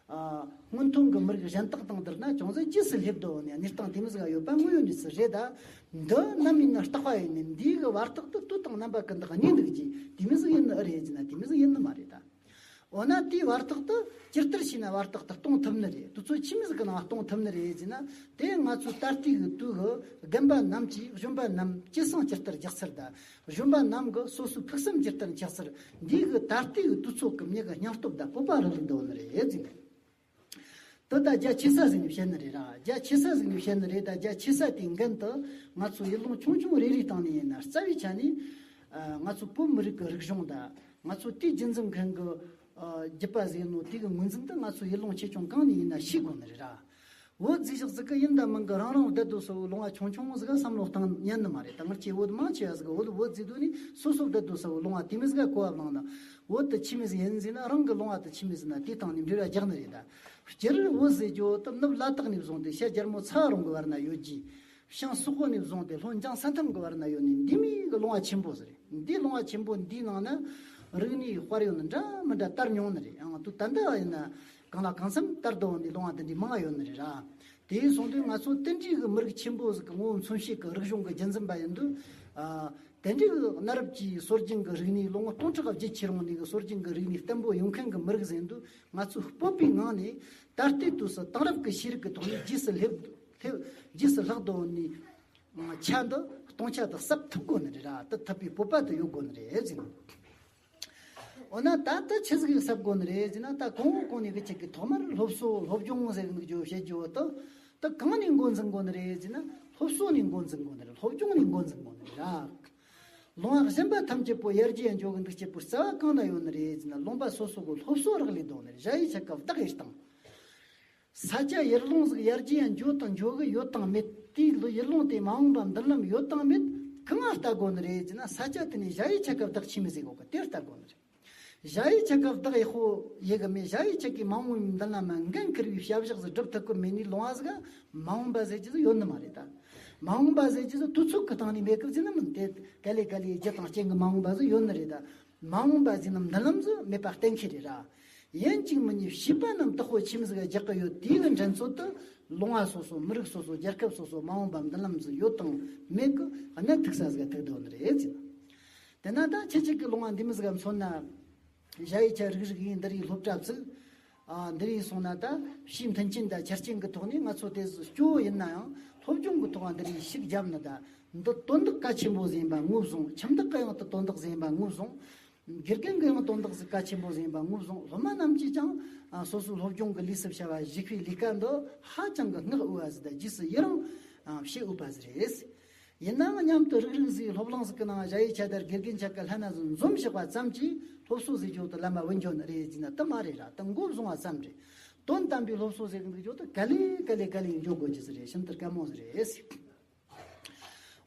སྔོན་ཐོན་གྱི་མི་རིགས་གཞན་དག་དང་བསྡུར་ན་ཅུང་ཟད་རྗེས་སུ་སླེབས་འདུག་ནས་གནས་སྟངས་དེ་མི་ཟིག་ཡོད་པ་དངོས་ཡོད་གནས་ཚུལ་རེད། ད་འདི་ནམ་ཡིན་ན་རྟག་པ་ཡིན་ནས་འདིའི་གི་བར་ཐག་ཏུ་དུས་དང་རྣམ་པ་ཀུན་ཏུ་གནས་འདུག་ཅིང་དེ་མི་ཟིག་ཡིན་ནི་ཨེ་རེད་ཟེར་ན་དེ་མི་ཟིག་ཡིན་ནི་མ་རེད་ད། འོ་ན་དེའི་བར་ཐག་ཏུ་ཇི་ལྟར་བྱས་ན་བར་ཐག་ཏུ་གཏོང་ཐུབ་ནི་རེད། དུས་ཚོད་ཆི་མོ་ཟིག་གི་ནང་གཏོང་ཐུབ་ནི་རེད་ཟེར་ན། དེ་ང་ཚོའི་ད་ལྟའི་གི་དུས་གི་རྒན་པ་རྣམས་ཀྱིས་གཞོན་པ་རྣམས་སྐྱེད་སྲིང་ཇི་ལྟར་རྒྱག་ཚུལ་དང་། གཞོན་པ་རྣམས་ཀྱི་སོ་སོའི་ཕུགས་བསམ་ཇི་ལྟར་འཁྱེར་ཚུལ་འདིའི་གི་ད་ལྟའི་གི་དུས་ཚོད་ཀྱི་མྱི་གི་སྙིང་སྟོབས་དང་སྤོབས་པ་རག་ལས་འདུག་ནི་རེད་ཟེར་ནས། དེ་ད་རྒྱ་ཆེ་ས་ཟིག་ནས་བཤད་ནི་རེད་ར། རྒྱ་ཆེ་ས་ཟིག་ནས་བཤད་ནི་རེད། ད་རྒྱ་ཆེ་ས་དེའི་འགན་དུ་ང་ཚོ་ཡུལ་ལུང་ཆུང་ཆུང་རེ་རེའི་སྟེང་ནས་ཡིན་ན་རྩ་བའི་ཆ་ནས་ང་ཚོ་བོད་མི་རིགས་ཀྱི་རིག་གཞུང་དང་ང་ཚོ་དེའི་རྒྱུན་འཛིན་མཁན་གྱི་རྒྱུད་པ་ཟིག་ཡིན་ནོ་དེ་གི་ངོས་འཛིན་དུ་ང་ཚོ་ཡུལ་ལུང་ཆེ་ཆུང་གང་ནས་ཡིན་ན་ཤེས་དགོས་ནི་རེད་ར། བོད་ཟེར་ཞག་ཟིག་གི་ཡིན་དང་མིན་གི་རང་རང་བསྡད་དུ་སོ་ལུང་བ་ཆུང་ཆུང་ཟིག་ག་བསམ་བློ་བཏང་ཉན་ནི་མ་རེད། ད་ངར་ཆེ་བོད་མང་ཆེ་བ་ཟིག་གི་བོད་བོད་ཟེར་དུས་ནི་སོ་སོ་བསྡད་དུ་སོ་ལུང་བ་དེ་མི་ཟིག་ག་གོ་བ་བླངས་ན། བོད་དུ་ཆི་མོ་ཟིག་ཡིན་ཟེར་ན་རང་གི་ལུང་བ་དུ་ཆི་མོ་ཟིག་ན་དེ་སྟེང་ནས་འབྲེལ་བ་རྒྱག་ནི་རེད་ད། སྤྱིར་བོད་ཟེར་རྒྱུ་དུ་ནུབ་ལ་དྭགས་ནས་བཟུང་སྟེ་ཤར་རྒྱལ་མོ་ཚ་བ་རོང་གི་བར་ན་ཡོད་རྒྱུ། བྱང་སོག་པོ་ནས་བཟུང་སྟེ་ལྷོ་འཇང་སན་ཐམ་གི་བར་ན་ཡོད་ནི་འདི་མོ་གི་ལུང་བ་ཆེན་པོ་ཟིག་རེད། འདི་ལུང་བ་ཆེན་པོ་འདིའི་ནང་ན་རིག་གནས་དཔལ་ཡོན་འདྲ་མི་འདྲ་དར་མྱོང་ནི་རེད། ཡང་དུ་ད་ལྟ་བ་ཡིན་ན་གང་ལ་གང་འཚམ་དར་དུ་འོང་ནི་ལུང་བ་འདི་འདྲའི་མང་ཡོད་ནི་རེད་ར། དེ་སོང་དུས་ང་ཚོ་དེ་འདྲའི་གི་མི་རིགས་ཆེན་པོ་ཟིག་གི་ངོ་བོ་མཚོན་བྱེད་ཀྱི་རིག་གཞུང་གི་རྒྱུན་འཛིན་པ་ཡིན་དུས། ཨ། དེ་འདྲའི་གི་གནའ་རབས་ཀྱི་སྲོལ་རྒྱུན་གྱི་རིག་གནས་ལོ་ངོ་སྟོང་ཕྲག་བརྒྱད་ཅུ་རིང་ནས་གི་སྲོལ་རྒྱུན་གྱི་རིག་གནས་བརྟན་པོ་ཡོད་མཁན་གྱི་མི་རིགས་ཟིག་ཡིན་དུས་ང་ཚོས་སྤོབས་པའི་ངང་ནས་ད་ལྟའི་དུས་སུ་དེང་རབས་ཀྱི་ཤེས་རིག་གི་ཐོག་ནས་རྗེས་སུ་སླེབས་སླེབས་རྗེས་སུ་ལྷག་འདོད་ནས་ཆ་འདི་སྟོང་ཆ་དུ་གསབ་ཐུབ་དགོས་ནི་རེད་ར། དུ་ཐུབ་པའི་སྤོབས་པ་དུ་ཡོད་དགོས་ནི་རེད་ཟེར་ནས། འོ་ན་ད་ལྟ་ཆི་ཟིག་གསབ་དགོས་ནི་རེད་ཟེར་ན། ད་གོང་འོག་གོང་ནས་གི་ཅིག་གི་ཐོག་མར་སློབ་གསོ་སློབ་སྦྱོང་ཟེར་གི་འདུག་རྒྱུ་བཤད་རྒྱུ་བོ་དུ། ད་གང་ནས་འགོ་འཛིན་དགོས་ནི་རེད་ཟེར་ན། སློབ་གསོ་ནས་འགོ་འཛིན་དགོས་ནི་རེད། སློབ་སྦྱོང་ནས་འགོ་འཛིན་དགོས་ནི་རེད་ར། ལུང་བ་གཞན་པ་ཐམས་ཅད་པོ་ཡར་རྒྱས་འགྱོ་གི་འདུག་ཅེས་པོ་རྩ་བ་གང་ན་ཡོད་ནི་རེད་ཟེར་ན། ལུང་པ་སོ་སོ་གི་སློབ་གསོ་རག་ལས་འདུག་ནི་རེད། གཞལ་ཡས་ཆ་ག་བདག་ཡེ་སྟངས། ས་ཆ་ཡུལ་ལུང་ཟིག་ཡར་རྒྱས་འགྱོ་དང་འགྱོ་གི་ཡོད་དང་མེད། དེའི་ཡུལ་ལུང་དེ་མ་འོངས་པ་མདུན་ལམ་ཡོད་དང་མེད་གང་ང་ལྟ་དགོས་ནི་རེད་ཟེར་ན། ས་ཆ་དེ་ནས་གཞལ་ཡས་ཆ་ག་བདག་ཆི་མོ་ཟིག་ཡོད་གི་དེ་ལྟ་དགོས་ནི་རེད། གཞལ་ཡས་ཆ་ག་བདག་ཡག་པོ་ཡེ་གི་མེད། གཞལ་ཡས་ཆ་གི་མ་འོངས་པའི་མདུན་ལམ་འགན་འཁུར་བའི་བྱ་བཞག་ཟིག་སྒྲུབ་ཐུབ་གི་མེད་ནི་ལུང་བ་ཟིག་མ་འོངས་པ་ཟེར་རྒྱུ་ཟིག་ཡོད་ནི་མ་རེད་ད། མ་འོངས་པ་ཟེར་རྒྱུ་ཟིག་དུས་ཚོད་ཀྱི་སྟེང་ནས་མེད་གི་ཟེར་ན་མིན་ཏེ། ག་ལེ་ག་ལེ་རྒྱུ་དང་རྐྱེན་གྱི་མ་འོངས་པ་ཟིག་ཡོད་ནི་རེད་ད། མ་འོངས་པ་ཟེར་ན་མདུན་ལམ་ཟིག་མེད་པ་གཏན་འཁེལ་རེད་ར། ཡིན་གཅིག་མིན་གཉིས་བྱིས་པ་རྣམས་བདག་པོ་ཆི་མོ་ཟིག་རྒྱག་གི་ཡོད། དེའི་གི་འགྲན་ཚོད་དུ་ལུང་བ་སོ་སོ་མི་རིགས་སོ་སོ་རྒྱལ་ཁབ་སོ་སོ་མ་འོངས་པ་མདུན་ལམ་ཟིག་ཡོད་དང་མེད་གི་གནད་ཐུག་ས་ཟིག་ཐུག་འདོད་ནི་རེད་ཟེར། དེ་ན་ད་ཁྱེད་ཅག་གི་ལུང་བ་འདི་མོ་ཟིག་མཚོན་ན། གཞལ་ཡས་ཆ་རིག་རིག་ཡིན་འདི་རིགས་སློབ་གྲྭ་བཙུགས། ཨ། འདི་རིགས་སོང་ན་ད་ཕྱིའི་མཐུན་རྐྱེན་དང་ཆ་རྐྱེན་གི་ཐོག་ནས་ང་ཚོ་དེ་སྐྱོ་བོ་ཡིན་ན་ཡང་སློབ་སྦྱོང་གི་ཐོག་འདི་རིགས་ཤུགས་བརྒྱབ་ནི་ད། འདི་དོན་དག་གལ་ཆེན་པོ་ཟིག་ཡིན་པ་ངོས་བཟུང་། ཁྱིམ་བདག་གི་ཡང་དུ་དོན་དག་ཟིག་ཡིན་པ་ངོས་བཟུང་། དགེ་རྒན་གི་ཡང་དོན་དག་ཟིག་གལ་ཆེན་པོ་ཟིག་ཡིན་པ་ངོས་བཟུང་། སློབ་མ་རྣམས་ཀྱིས་ཀྱང་སོ་སོའི་སློབ་སྦྱོང་གི་ལས་སུ་བྱ་བ་ཞུགས་པའི་ལས་ཀ་འདི་ཧ་ཅང་གི་བསྔགས་འོས་པ་ཟིག་དང་རྗེས་སུ་ཡི་རང་བྱེད་འོས་པ་ཟིག་རེད། ཡིན་ནའང་མཉམ་དུ་རིག་རིག་ཟིག་སློབ་གླིང་ཟིག་གི་ནང་གཞལ་ཡས་ཆ་དང་དགེ་རྒན་ཆ་ག་ལྷན་ན་ཟིག་འཛོམས་བཞག་པ་ཙམ་གྱིས་སློབ་གསོ་ཟེར་རྒྱུ་དེ་ལམ་མ་བུད་འགྱོ་ནི་རེད་ཟེར་ན་དེ་མ་རེད་ར། དེ་མགོ་བཟུང་བ་ཙམ་རེད། དོན་དམ་པའི་སློབ་གསོ་ཟེར་གི་འདུག་རྒྱུ་དེ་ག་ལེ་ག་ལེ་ག་ལེ་འགྱོ་དགོས་རྒྱུ་ཟིག་རེད། ཤིན་ཏུ་དཀའ་མོ་ཟིག་རེད།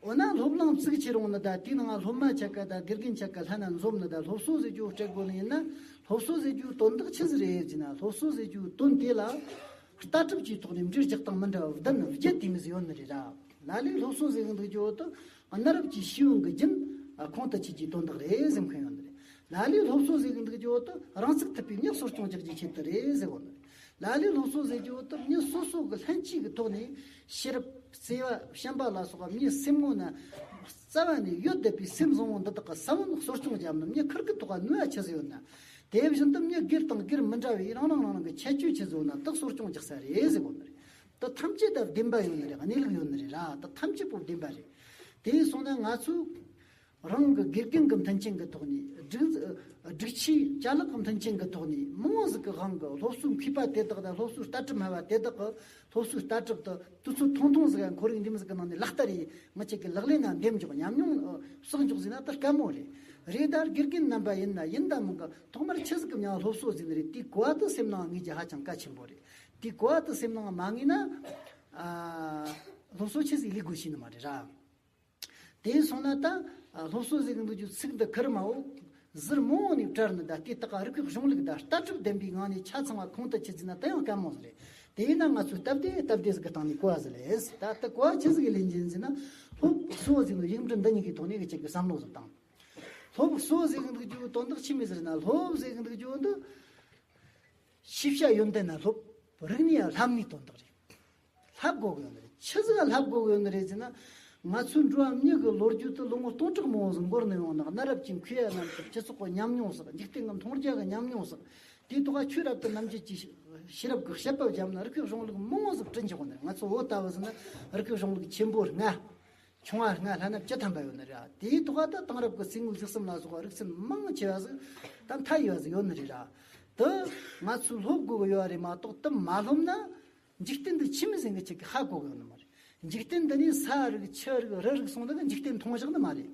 འོ་ན་སློབ་གླིང་བཙུགས་ཕྱིར་འོང་ནི་ད་དེའི་ནང་སློབ་མ་ཆ་ག་དང་དགེ་རྒན་ཆ་ག་ལྷན་ན་འཛོམས་ནི་ད་སློབ་གསོ་ཟེར་རྒྱུ་སྤྲད་དགོས་ནི་ཡིན་ན། སློབ་གསོ་ཟེར་རྒྱུའི་དོན་དག་ཆི་ཟིག་རེད་ཟེར་ན། སློབ་གསོ་ཟེར་རྒྱུའི་དོན་དེ་ལ་ལྟ་གྲུབ་ཀྱི་ཐོག་ནས་འགྲེལ་རྒྱག་སྟངས་མི་འདྲ་བ་བདུན་བརྒྱད་དེ་མོ་ཟིག་ཡོད་ནི་རེད་ར། ལ་ལས་སློབ་གསོ་ཟེར་གི་འདུག་རྒྱུ་དེ་གནའ་རབས་ཀྱི་ཤེས་ཡོན་གྱི་རྒྱུན་ཁོང་དུ་ཆུད་རྒྱུའི་དོན་དག་རེད་ཟེར་མཁན་ཡོད་ནི་རེད། ལ་ལས་སློབ་གསོ་ཟེར་གི་འདུག་རྒྱུ་དེ་རང་ཚུགས་ཐུབ་པའི་མྱི་གསོ་སྐྱོང་རྒྱག་རྒྱུའི་ཆེད་དུ་རེད་ཟེར་གོ་ནི་རེད། ལ་ལས་སློབ་གསོ་ཟེར་རྒྱུ་དེ་མྱི་སོ་སོ་གི་ལྷན་སྐྱེས་ཀྱི་ཐོག་ནས་ཤེས་རབ་བརྩེ་བ་བྱམས་པ་ལ་སོགས་པ་མྱི་སེམས་ངོ་ན་རྩ་བ་ནས་ཡོད་བསྡད་པའི་སེམས་བཟང་བོ་འདི་དག་གི་ས་བོན་གསོ་སྐྱོང་བརྒྱབ་ན་མྱི་ཁུར་གི་ཐོག་ག་ནུས་པ་ཆི་ཟིག་ཡོད་ན། དེ་བཞིན་དུ་མྱི་སྒེར་དང་སྒེར་མི་འདྲ་བའི་རང་རང་རང་རང་གི་ཁྱད་ཆོས་ཆི་ཟིག་ཡོད་ན་དག་གསོ་སྐྱོང་རྒྱག་ས་རེད་ཟེར་གོ་ནི་རེད། དེ་ཐམས་ཅད་ད་བདེན་པ་ཡོད་ནི་རེད། གནས་ལུགས་ཡོད་ནི་རེད་ར། དེ་ཐམས་ཅད་པོ་བདེན་པ་རེད། དེ་སོང་ན་ང་ཚོས་ རང་གི་དགེ་རྒན་གྱི་མཐུན་རྐྱེན་གྱི་ཐོག་ནས། སྒྲིག་སྒྲིག་ཆས་ཅ་ལག་གི་མཐུན་རྐྱེན་གྱི་ཐོག་ནས། མང་ཟིག་གི་དབང་གིས་སློབ་གསོའི་མཁས་པ་དེ་དག་དང་། སློབ་གསོའི་ལྟ་གྲུབ་སྨྲ་བ་དེ་དག་གི་སློབ་གསོའི་ལྟ་གྲུབ་དེ་དུས་ཚོད་ཐུང་ཐུང་ཟིག་ག་ཁོར་ཡུག་འདི་མོ་ཟིག་གི་ནང་ནས་ལག་བསྟར་ཡས། ང་ཅག་གི་ལག་ལེན་ན་འདེམས་འཇོག། ཉམས་མྱོང་ཨ་བསགས་འཇོག་ཟེར་ན་ད་དཀའ་མོ་རེད། རེད། ད་དགེ་རྒན་རྣམ་པ་ཡིན་ན་ཡིན་དང་མིན་གི་ཐོག་མར་ཆི་ཟིག་གི་མྱིང་སློབ་གསོ་ཟེར་ནི་རེད། དེའི་གོ་བ་དེ་སེམས་ནང་ངེས་རྒྱུ་ཧ་ཅང་གལ་ཆེན་པོ་རེད། དེའི་གོ་བ་དེ་སེམས་ནང་མ་ངེས་ན། ཨ། སློབ་གསོ་ཆི་ཟིག་ལས་དགོས་ཤེས་ནི་མ་རེད་ར། དེ་སོང་ན་ད་སློབ་གསོ་ཟེར་གི་འདུག་རྒྱུ་ཚིག་འདི་ཁེར་མ་འོ་ཟུར་མང་བོ་ནས་བྲལ་ནི། ད་དེ་དག་རིག་པའི་གཞུང་ལུགས་དང་ལྟ་གྲུབ་ལྡན་པའི་ངང་ནས་ཆ་ཚང་བ་ཁོང་དུ་ཆུད་ཟིན་ན་ད་ཡང་དཀའ་མོ་ཟིག་རེད། དེ་ཡིན་ན་ང་ཚོས་སྟབས་བདེ་སྟབས་བདེ་ཟིག་གི་སྟེང་ནས་གོ་བ་ཟིག་ལེན། ད་ལྟ་གོ་བ་ཆི་ཟིག་ལེན་གྱིན་ཟེར་ན། སློབ་གསོ་ཟེར་གི་འདུག་ཡིག་འབྲུ་འདི་གཉིས་ཀྱི་ཐོག་ནས་གི་ཅིག་གི་བསམ་བློ་ཟིག་བཏང་། སློབ་གསོ་ཟེར་གི་འདུག་རྒྱུ་དོན་དག་ཆི་མོ་ཟིག་རེད་ན། སློབ་ཟེར་གི་འདུག་རྒྱུ་འདི་ཤེས་བྱ་ཡོན་ཏན་ན་སློབ། རིག་གནས་ཡང་ལྷབ་ནིའི་དོན་དག་རེད། ལྷབ་དགོས་གི་ཡོད་ནི་རེད། ཆི་ཟིག་ལྷབ་དགོས་གི་ཡོད་ནི་རེད་ཟེར་ན། ང་ཚོའི་འགྲོ་བ་མྱི་གི་ལོ་རྒྱུས་དེ་ལོ་ངོ་སྟོང་ཕྲག་མང་བོ་ཟིག་འགོར་ནས་ཡོང་ནི། གནའ་རབས་ཀྱི་མཁས་པ་རྣམས་ཀྱི་སྤྱི་ཚོགས་ཀྱི་ཉམས་མྱོང་ཟིག་འཇིག་རྟེན་གྱི་མཐོང་རྒྱ་གི་ཉམས་མྱོང་ཟིག་དེའི་ཐོག་ཆོས་རབ་ཏུ་རྣམ་འབྱེད་ཀྱི་ཤེས་རབ་ཀྱི་དཔྱད་པ་བརྒྱབ་ན་རིག་པའི་གཞུང་ལུགས་མང་བོ་ཟིག་བྲིས་འཇོག་གི་ཡོད་ནི་རེད། ང་ཚོ་བོད་ལྟ་བུ་ཟིག་ན་རིག་པའི་གཞུང་ལུགས་ཆེན་པོ་ལྔ། ཆུང་བ་ལྔ་བསླབ་ན་བཅུ་ཐམ་པ་ཡོད་ནི་རེད། དེའི་ཐོག་ད་དེང་རབས་ཀྱི་གསེར་དངུལ་གཟུགས་གསུམ་ལ་སོགས་པ་རིག་ཚན་མང་ཆེ་བ་ཟིག་ད་མཐའ་ཡས་པ་ཟིག་ཡོད་ནི་རེད་ར། དེ་ང་ཚོས་སློབ་དགོས་ཀྱི་ཡོད་རེད་མ་གཏོགས། དེ་མ་སློབ་ན་འཇིག་རྟེན་འདི་ཆི་མོ་ཟིག་གི་ཅིག་ཧ་གོ་གི་ཡོད་ནི་མ་རེད། འཇིག་རྟེན་འདི་ནས་ས་རིག་ཆུ་རིག་རི་རིག་སོང་ད་གི་འཇིག་རྟེན་མཐོང་བཞག་ནི་མ་རེད།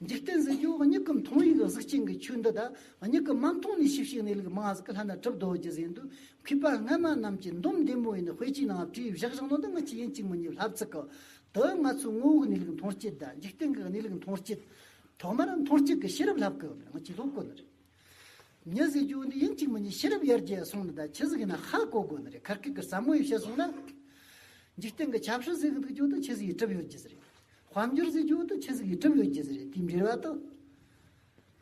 འཇིག་རྟེན་ཟེར་རྒྱུ་མྱིག་གིས་མཐོང་བའི་གི་གཟུགས་ཅན་གྱི་ཆོས་འདི་དང་། མྱིག་གིས་མ་མཐོང་ནས་ཤེས་བྱའི་གནས་ལུགས་མང་ཟིག་གི་ལྷན་ན་གྲུབ་བསྡད་རྒྱུ་ཟིག་འདུག་མཁས་པ་སྔ་མ་རྣམས་ཀྱིས་འདོམས་ལྡེམ་མོ་ཡིན་དཔེ་ཆའི་ནང་བྲིས་བཞག་བཞག་ནོ་འདི་ང་ཚོས་ཡིན་གཅིག་མིན་གཉིས་ལྷབ་ཚུགས་གི། དེ་ང་ཚོའི་ངོ་བོ་གི་གནས་ལུགས་མཐོང་སྤྱད་དང་འཇིག་རྟེན་གྱི་གནས་ལུགས་མཐོང་སྤྱད། ཐོག་མར་མཐོང་སྤྱད་ཀྱི་ཤེས་རབ་ལྷབ་དགོས་ནི་རེད། ང་ཚོས་སློབ་དགོས་ནི་རེད། མྱི་ཟེར་རྒྱུ་འདི་ཡིན་གཅིག་མིན་གཉིས་ཤེས་རབ་ཡར་རྒྱས་སོང་ནི་ད་ཆི་ཟིག་ཡིན་ན་ཧ་གོ་དགོས་ནི་རེད། ཁ་སྐད་ཀྱི་ཟབ་མོ་ཡིས་བཤད་སོང་ན། འཇིག་རྟེན་གྱི་ཆབ་སྲིད་ཟེར་གི་འདུག་རྒྱུ་དེ་ཆི་ཟིག་གིས་གྲུབ་ཡོད་རྒྱུ་ཟིག་རེད། དཔལ་འབྱོར་ཟེར་རྒྱུ་དེ་ཆི་ཟིག་གིས་གྲུབ་ཡོད་རྒྱུ་ཟིག་རེད། དེའི་འབྲེལ་བ་དང་།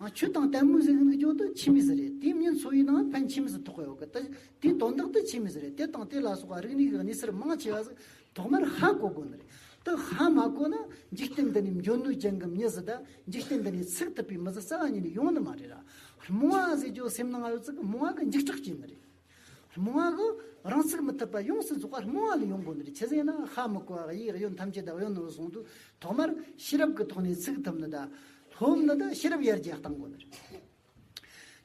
ཨ། ཆོས་དང་ལྟད་མོ་ཟེར་གི་འདུག་རྒྱུ་དེ་ཆི་མོ་ཟིག་རེད། དེས་མྱི་འཚོ་བའི་ནང་ཕན་ཆི་མོ་ཟིག་ཐོགས་ཡོད་གི། དེ་དེའི་དོན་དག་དེ་ཆི་མོ་ཟིག་རེད། དེ་དང་དེ་ལ་སོགས་པ་རིག་གནས་ཀྱི་གནས་ཚུལ་མང་ཆེ་བ་ཟིག་ཐོག་མར་ཧ་གོ་དགོས་ནི་རེད། དེ་ཧ་མ་གོ་ན་འཇིག་རྟེན་འདི་ནས་འཇོན་ནུས་ཅན་གྱི་མྱི་ཟིག་དང་འཇིག་རྟེན་འདི་ནས་ཚུགས་ཐུབ་པའི་མི་ཟིག་རྩ་བ་ཉིད་ནས་ཡོང་ནི་མ་རེད་ར། རྨོངས་པ་ཟེར་རྒྱུ་སེམས་ནང་ཡོད་ཚད་ཀྱི་རྨོངས་པ་གི་འཇིགས་སྐྲག་སྐྱེ་ནི་རེད། རྨོངས་པ་གི་རང་ཚུགས་མི་ཐུབ་པ་ཡོངས་སུ་རྫོགས་པ་རྨོངས་པ་ལས་ཡོང་དགོས་ནི་རེད། ཆི་ཟེར་ན་ཧ་མི་གོ་བ་གཡས་གཡོན་ཐམས་ཅད་དང་གཡོན་ནས་བཟུང་དུས་ཐོག་མར་ཤེས་རབ་ཀྱི་ཐོག་ནས་ཚུགས་ཐུབ་ནི་དང་སློབ་ནི་དང་ཤེས་རབ་ཡར་རྒྱས་གཏང་དགོས་ནི་རེད།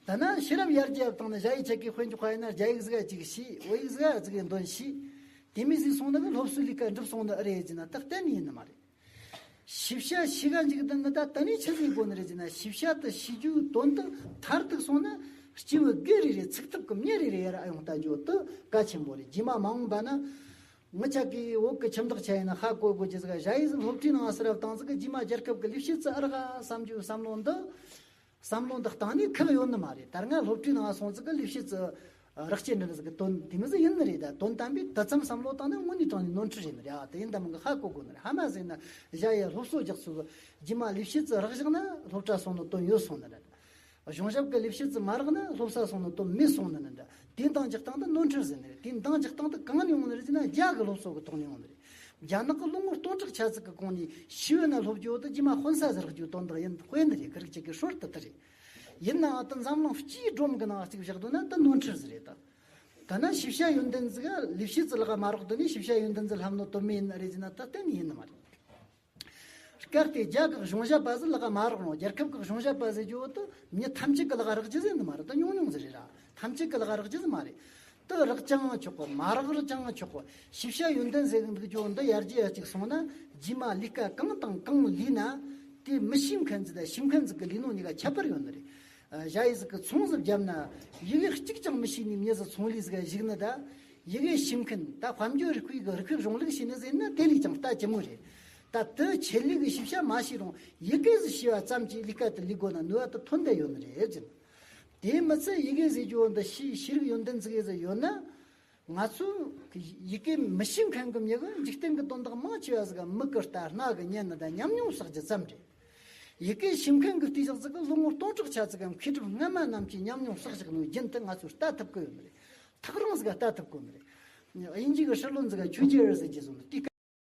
ད་ན་ཤེས་རབ་ཡར་རྒྱས་བཏང་ནས་གཞལ་ཡས་ཆོས་ཀྱི་དཔེ་འཇོག་པ་ཡིན་ན་རྒྱ་ཡིག་ཟིག་གཅིག་ཤེས། བོད་ཡིག་ཟིག་ཅིག་འདོན་ཤེས། དེ་མོ་ཟིག་སོང་ན་གི་སློབ་གསོའི་ལས་ཀ་འགྲུབ་སོང་ནི་ཨེ་རེད་ཟེར་ན་ད་གཏན་ནས་ཡིན་ནི་མ་རེད། ཞིབ་ཆ་ཤེས་ག་འཇུག་དོན་ནི་ད་དེ་ནས་ཆི་ཟིག་དགོས་ནི་རེད་ཟེར་ན། ཞིབ་ཆ་དེ་ཤེས་རྒྱུའི་དོན་དེ་མཐར་ཐུག་སོང་ན་སྐྱེས་བུ་སྒེར་རེ་རེ་ཚུགས་ཐུབ་ཀྱི་མྱི་རེ་རེ་ཡར་ཨ་ཡོང་ལྟ་རྒྱུ་དེ་གལ་ཆེན་པོ་རེད། རྗེས་མ་མ་འོངས་པ་ན་ང་ཅག་གི་བོད་ཀྱི་ཁྱིམ་བདག་ཆ་ཡིན་ན་ཧ་གོ་དགོས་རྒྱུ་ཟིག་གཞལ་ཡས་ཟིག་སློབ་གྲྭའི་ནང་ཟེར་བ་བཏང་ཟིག་གི་རྗེས་མ་རྒྱལ་ཁབ་ཀྱི་ལས་བྱེད་ཚོ་ཨ་རག་བསམ་རྒྱུའི་བསམ་བློ་འདི། བསམ་བློ་འདི་བཏང་ནས་ཁག་ཡོད་ནི་མ་རེད། ད་སྔ་སློབ་གྲྭའི་ནང་སོང་ཙི་གི་ལས་བྱེད་ཚོ་རགས་ཆད་འདྲ་ཟིག་གི་དོན་དེ་མོ་ཟིག་ཡིན་ནི་རེད། ད་དོན་དམ་པའི་དེ་ཙམ་བསམ་བློ་བཏང་ན་དངོས་གནས་དྲང་ནས་ནོར་འཁྲུལ་རེད་ནི་རེད། ཨ། དེ་ཡིན་ད་མིན་གི་ཧ་གོ་དགོས་ནི་རེད། ཧ་མ་ཟེར་ན་གཞལ་ཡས་སློབ་གསོ་རྒྱག་ཚུལ་གི་རྗེས་མ་ལས་བྱེད་ཚོ་རག་བཞག་ན་སློབ་གྲྭ་སོང་ནི་དོན་ཡོད་སོང་ནི་རེད། གཞུང་ཞབས་ཀྱི་ལས་བྱེད་ཚོ་མ་རག་ན་སློབ་གསོ་སོང་ནི་དོན་མེད་སོང་ནི་ནི་འདྲ། དེ་འདང་རྒྱག་སྟངས་དེ་ནོར་འཁྲུལ་ཟེར་ནི་རེད། དེ་འདང་རྒྱག་སྟངས་དེ་གང་ནས་ཡོང་ནི་རེད་ཟེར་ན་རྒྱ་གི་སློབ་གསོ་གི་ཐོག་ནས་ཡོང་ནི་རེད། རྒྱ་ནག་གི་ལོ་ངོ་སྟོང་ཕྲག་ཆ་ཙིག་གི་གོང་ནས་ཤེས་ཡོན་ན་སློབ་རྒྱུ་དེ་རྗེས་མ་དཔོན་ས་ཟིག་རག་རྒྱུའི་དོན་དག་ཡིན། དཔེ་འདི་རེད། ཁི་རིག་ཅིག་གི་སྲོལ་དེ་དེ་རེད། ཡིན་ནའང་དེ་འཛམ་གླིང་སྤྱིའི་སྒྲོམ་གི་ནང་གཅིག་བཞག་འདུག་ན་དེ་ནོར་འཁྲུལ་ཟིག་རེད་ད། ད་ན་ཤེས་བྱ་ཡོན་ཏན་ཟིག་ལས་བྱེད་ཚོ་ལག་མ་རག་དུས་ནས་ཤེས་བྱ་ཡོན་ཏན་ཟིག་ལྷབ་ནོ་དོན་མེད་ཡིན་ནི་རེད་ཟེར་ན་ད་གཏན་ནས་ཡིན་ནི་མ་རེད། སྐབས་དེ་རྒྱ་གི་གཞུང་ཞབས་པ་ཟིག་ལག་མ་རག་རུང་། རྒྱལ་ཁབ་གི་གཞུང་ཞབས་པ་ཟེར་རྒྱུ་བོ་དེ་མྱི་ཐམས་ཅད་གི་ལག་རག་རྒྱུ་ཟེར་ནི་མ་རེད། ད་ཉུང་ཉུང་ཟིག་རེད་ར། ཐམས་ཅད་གི་ལག་རག་རྒྱུ་ཟིག་མ་རེད། དེ་རག་ཀྱང་ཆོག་གི། མ་རག་རུང་ཀྱང་ཆོག་གི། ཤེས་བྱ་ཡོན་ཏན་ཟེར་གི་འདུག་རྒྱུ་བོ་འདི་ཡར་རྒྱས་ཡར་གཅིག་སོང་ན་རྗེས་མ་ལས་ཀ་གང་དང་གང་ལས་ན་དེ་མི་ཤེས་མཁན་ཟིག་དང་ཤེས་མཁན་ཟིག་གི་ལས་ནོ་གཉིས་ཀ་ཁྱད་པར་ཡོད་ནི་རེད། ཨ། གཞལ་ཡས་ཟིག་གི་ཚོང་ཟིག་བརྒྱབ་ན་ཡི་གེ་གཅིག་ཀྱང་མི་ཤེས་ནི་མྱི་ཟིག་ཚོང་ལས་ཟིག་ག་ཞུགས་ནི་ད། ཡི་གེ་ཤེས་མཁན་ད་དཔལ་འབྱོར་རིག་པའི་གི་རིག་པའི་གཞུང་ལུགས་ཤེས་ནི་ཟེར་ན་དེ་ལས་ཀྱང་ལྟ་ཅི་མོ་རེད། ད་དེ་ཆེད་ལས་གི་ཤེས་བྱ་མ་ཤེས་རུང་ཡི་གེ་ཟིག་ཤེས་པ་ཙམ་གྱིས་ལས་ཀ་དེ་ལས་དགོས་ན་ནུས་པ་དེ་ཐོན་བསྡད་ཡོད་ནི་རེད་ཟེར། དེ་མི་ཚད་ཡི་གེ་ཟེར་རྒྱུ་འདི་ཤེས་ཤེས་རིག་ཡོན་ཏན་ཟིག་གི་ཟིག་ཡོད་ན། ང་ཚོ་ཡི་གེ་མི་ཤེས་མཁན་གི་མྱི་གི་འཇིག་རྟེན་གི་དོན་དག་མང་ཆེ་བ་ཟིག་ག་མིག་གིས་ལྟ། རྣ་གིས་ཉན་ནི་དང་ཉམས་མྱོང་བསགས་རྒྱུ་ཙམ་རེད། ཡི་གེ་ཤེས་མཁན་གི་བལྟས་བཞག་ཟིག་གི་ལོ་ངོ་སྟོང་ཕྲག་ཆ་ཙིག་ག་མཁས་གྲུབ་སྔ་མ་རྣམས་ཀྱིས་ཉམས་མྱོང་བསགས་བཞག་ནོ་རྒྱུན་དུ་ང་ཚོས་ལྟ་ཐུབ་གི་ཡོད་ནི་རེད། ཐག་རིང་ཟིག་ག་ལྟ་ཐུབ་གི་ཡོད་ནི་རེད། དབྱིན་ཇི་གི་ཧྲི་ལོན་ཟིག་ག་ཆོས་རྒྱལ་ཟེར་རྒྱུ་བཟོ་ནི་དེ་